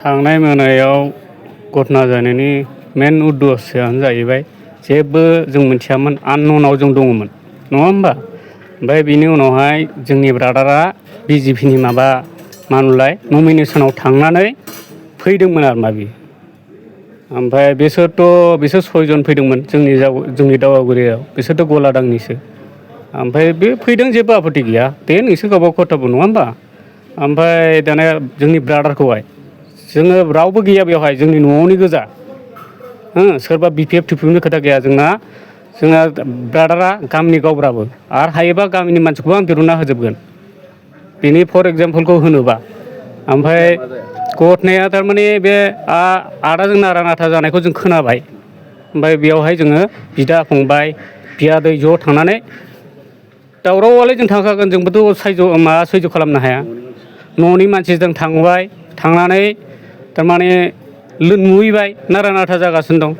थांनाय मोनायाव घटना जानायनि मेन उद्देश्यआनो जाहैबाय जेबो जों मिथियामोन आनन'नाव जों दङमोन नङा होमबा। ओमफ्राय बिनि उनावहाय जोंनि ब्रादारा बिजेपिनि मा होनोमोनलाय नमिनेसनाव थांनानै फैदोंमोन आरो मा बियो। ओमफ्राय बिसोर सयजन फैदोंमोन जोंनि दावगागुरियाव, बिसोरथ' गलादांनिसो। ओमफ्राय बे फैदों जेबो आपत्ति गैया, दे नोंसोर गावबा गाव खर्तब्य नङा होमबा। ओमफ्राय दाना जोंनि ब्रादारखौहाय जोङो रावबो गैया बेवहाय, जोंनि न'आवनि गोजा सोरबा बिपिएफ टिपिएफनि खोथा गैया जोंना ब्रादारा गामिनि गावब्राबो आरो हायोबा गामिनि मानसिखौबो आं दिरुनना होजोबगोन बेनि फर एग्जाम्पलखौ होनोबा। ओमफ्राय घटनाया थारमाने बे आदाजों नारा नाथा जानायखौ जों खोनाबाय। ओमफ्राय बेयावहाय जोङो बिदा फंबाय बियादै ज' थांनानै दावरावआलाय जों थांखागोन, जोंबोथ' सैज' खालामनो हाया। न'नि मानसिजों थांबाय, थांनानै थारमाने नुहैबाय नारा नाथा जागासिनो दं।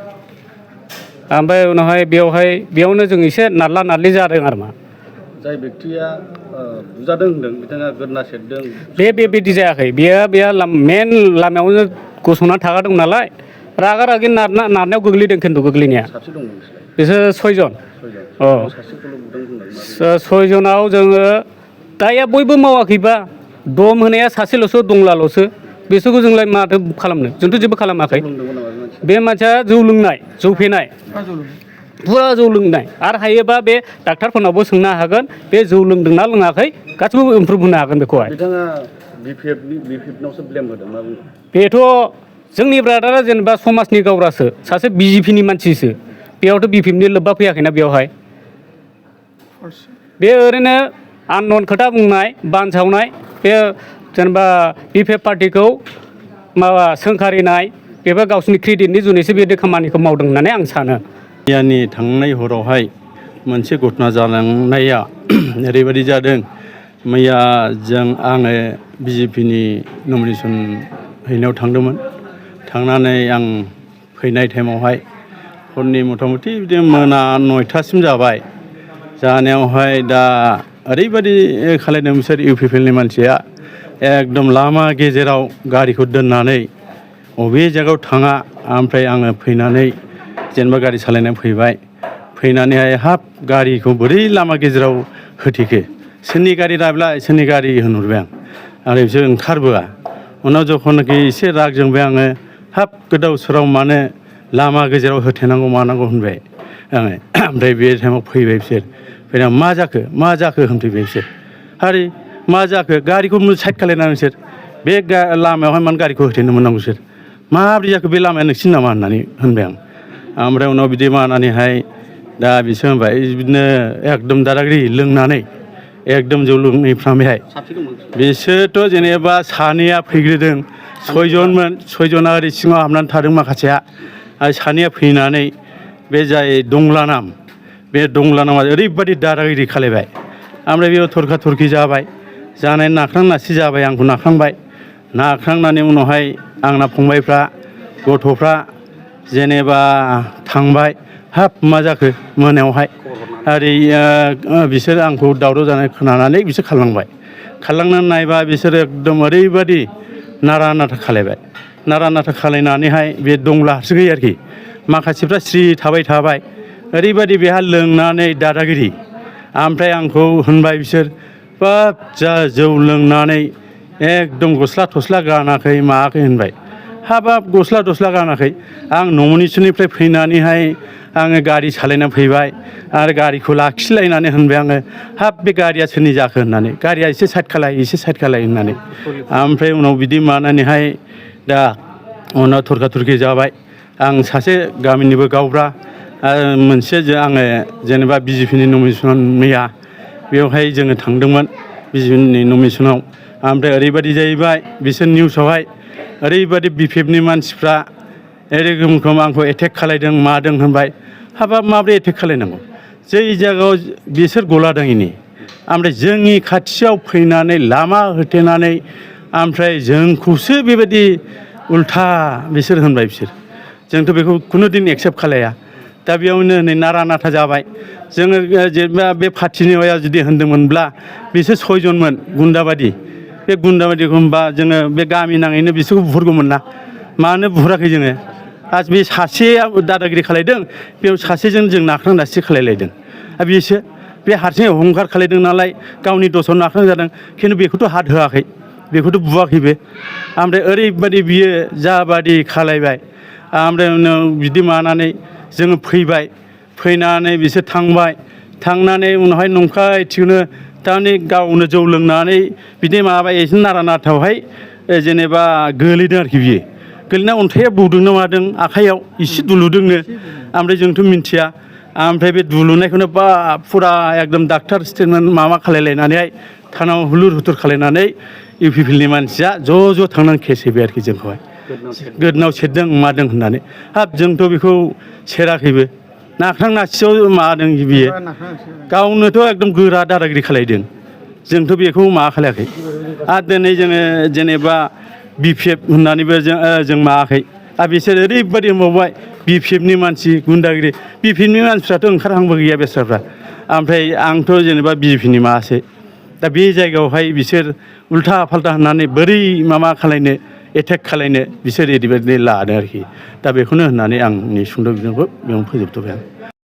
ओमफ्राय उनावहाय बेयावनो जों एसे नारला नारलि जादों आरो मा। जाय बेक्तिया बुजादों होनदों बिथाङा गोदना सेरदों बिदि जायाखै। बेयो मेन लामायावनो गसंनानै थागादों नालाय रागा रागि नारनायाव गोग्लैदों, खिन्थु गोग्लैनाया साबसे दंमोन बिसोर सयजन। सयजनाव जोङो दाया बयबो मावाखैबा, दम होनाया सासेल'सो दंब्लाल'सो बिसोरखौ जोंलाय माथो खालामनो, जोंथ' जेबो खालामाखै। बे मानसिया जौ लोंनाय, जौ फेनाय, फुरा जौ लोंनाय। आरो हायोबा बे डाक्टारफोरनावबो सोंनो हागोन बे जौ लोंदोंना लोङाखै, गासिबो इमप्रुभ होनो हागोन बेखौहाय। बिथाङा बिपिएफनावसो ब्लेम होदों मा बुंदों? बेथ' जोंनि ब्रादारा जेनेबा समाजनि गावब्रासो, सासे बिजेपिनि मानसिसो, बेयावथ' बिपिएफनि लोब्बा फैयाखैना बेवहाय। बे ओरैनो आनन'न खोथा बुंनाय, बानसावनाय, बे जेनेबा बिपिएफ पार्टिखौ सोंखारिनाय, बेबो गावसिनि क्रेडिटनि जुनैसो बे खामानिखौ मावदों होननानै आं सानो। मैयानि थांनाय हरावहाय मोनसे घटना जालांनाया ओरैबायदि जादों। मैया आङो बिजेपिनि नमिनेसन हैनायाव थांदोंमोन। थांनानै आं फैनाय टाइमावहाय हरनि मथा मथि बिदिनो मोना 9थासिम जाबाय। जानायावहाय दा ओरैबायदि खालायदों बिसोर इउपिपिएलनि मानसिया, एकदम लामा गेजेराव गारिखौ दोननानै बबे जायगायाव थाङा। ओमफ्राय आङो फैनानै जेनेबा गारि सालायनानै फैबाय, फैनानैहाय हाब गारिखौ बोरै लामा गेजेराव होथेखो, सोरनि गारि लाब्ला सोरनि गारि होनहरबाय आं। आरो बिसोर ओंखारबोआ। उनाव जखननाखि एसे राग जोंबाय आङो, हाब गोदाव सोराव मानो लामा गेजेराव होथेनांगौ मानांगौ होनबाय आङो। ओमफ्राय बे टाइमाव फैबाय बिसोर, फैनानै मा जाखो होनफैबाय बिसोर। हारि मा जाखो, गारिखौ साइड खालायना नोंसोर बे लामायावहाय मानो गारिखौ होथेनो मोननांगौ, नोंसोर माब्रै जाखो, बे लामाया नोंसिनि नामा होननानै होनबाय आं। ओमफ्राय उनाव बिदि मानानैहाय दा बिसोर होनबाय बिदिनो एकदम दादागिरि लोंनानै एकदम जौ लोंनायफ्रामैहाय बिसोरथ' जेनेबा सानैया फैग्रोदों, सयजना ओरै सिङाव हाबनानै थादों माखासेया, आरो सानैया फैनानै बे जाय दंला नाम, बे दंला नामा ओरैबायदि दादागिरि खालायबाय। ओमफ्राय बेयाव थरखा थरखि जाबाय, जानाय नाख्रां नासि जाबाय, आंखौ नाख्रांबाय। नाख्रांनानै उनावहाय आंना फंबायफ्रा गथ'फ्रा जेनेबा थांबाय, हाब मा जाखो मोनायावहाय। ओरै बिसोर आंखौ दावराव जानाय खोनानानै बिसोर खारलांनानै नायबा बिसोर एकदम ओरैबायदि नारा नाथा खालायबाय। नारा नाथा खालायनानैहाय बे दंला हारसिङै आरोखि, माखासेफ्रा स्रि थाबाय। ओरैबायदि बेहा लोंनानै दादागिरि। ओमफ्राय आंखौ होनबाय बिसोर, बाब जा जौ लोंनानै एकदम गस्ला थस्ला गानाखै मायाखै होनबाय। हाबाब गस्ला थस्ला गानाखै, आं नमिनेसननिफ्राय फैनानैहाय आङो गारि सालायनानै फैबाय आरो गारिखौ लाखिलायनानै होनबाय आङो, हाब बे गारिया सोरनि जाखो होननानै, गारिया एसे साइड खालाय होननानै। ओमफ्राय उनाव बिदि मानानैहाय दा उनाव थरखा थरखि जाबाय। आं सासे गामिनिबो गावब्रा, मोनसे आङो जेनेबा बिजेपिनि नमिनेसन मैया बेवहाय जोङो थांदोंमोन बिजेपिनि नमिनेसनाव। ओमफ्राय ओरैबायदि जाहैबाय बिसोर निउसावहाय ओरैबायदि बिपिएफनि मानसिफ्रा एरखम आंखौ एटेक खालायदों मादों होनबाय। हाबाब माब्रै एटेक खालायनांगौ, जै जायगायाव बिसोर गलादाङिनि, ओमफ्राय जोंनि खाथियाव फैनानै लामा होथेनानै ओमफ्राय जोंखौसो बेबायदि उल्था बिसोर होनबाय। जोंथ' बेखौ खुनुदिन एक्सेप्ट खालाया। दा बेयावनो नै नारा नाथा जाबाय। जोङो जेनेबा बे पार्टिनि जुदि होनदोंमोनब्ला बिसोर सयजनमोन गुन्दाबादि, बे गुन्दाबादिखौ होनबा जोङो बे गामि नाङैनो बिसोरखौ बुहरगौमोन ना मानो बुहराखै जोङो आरो बे सासेया दादागिरि खालायदों बेयाव सासेजों जों नाख्रां नासि खालायलायदों आरो बेसो बे हारसिं अहंखार खालायदों नालाय गावनि दसाव नाख्रां जादों खिन्थु बेखौथ' हात होआखै बेखौथ' बुवाखैबो ओमफ्राय ओरैबादि बियो जाबादि खालायबाय ओमफ्राय उनाव बिदि मानानै जोङो फैबाय फैनानै बिसोर थांनानै उनावहाय नंखाय थिगनो थारमाने गावनो जौ लोंनानै बिदि माबाबाय एसे नारा नाथावहाय जेनेबा गोलैदों आरोखि बियो गोलैना अन्थाइया बौदोंना मादों आखाइयाव एसे दुलुदोंनो ओमफ्राय जोंथ' मिन्थिया ओमफ्राय बे दुलुनायखौनो बा फुरा एकदम डाक्टार स्टेटमेन्ट माबा खालायलायनानैहाय थानाव हुलुर हुथुर खालायनानै इउ पि पि एल नि मानसिया ज' थांनानै केस हैबाय आरोखि जोंखौहाय गोदोनाव सेरदों मादों होननानै हाब जोंथ' बेखौ सेराखैबो नाख्रां नासियाव मादों बियो गावनोथ' एकदम गोरा दादागिरि खालायदों जोंथ' बेखौ माबा खालायाखै आरो दिनै जोङो जेनेबा बि पि एफ होननानैबो जों माबाखै आरो बिसोर ओरैबादि होनबावबाय बि पि एफ नि मानसि गुन्दागिरि बि पि एफ नि मानसिफ्राथ' ओंखारहांबो गैया बेस्राफ्रा ओमफ्राय आंथ' जेनेबा बि जे पि नि माबासो दा बे जायगायावहाय बिसोर उल्था फाल्था होननानै बोरै माबा खालायनो एटेक खालायनो बिसोर ओरैबायदि लादों आरोखि दा बेखौनो होननानै आंनि सुंद' बिबुंथिखौ बेयावनो फोजोबथ'बाय आं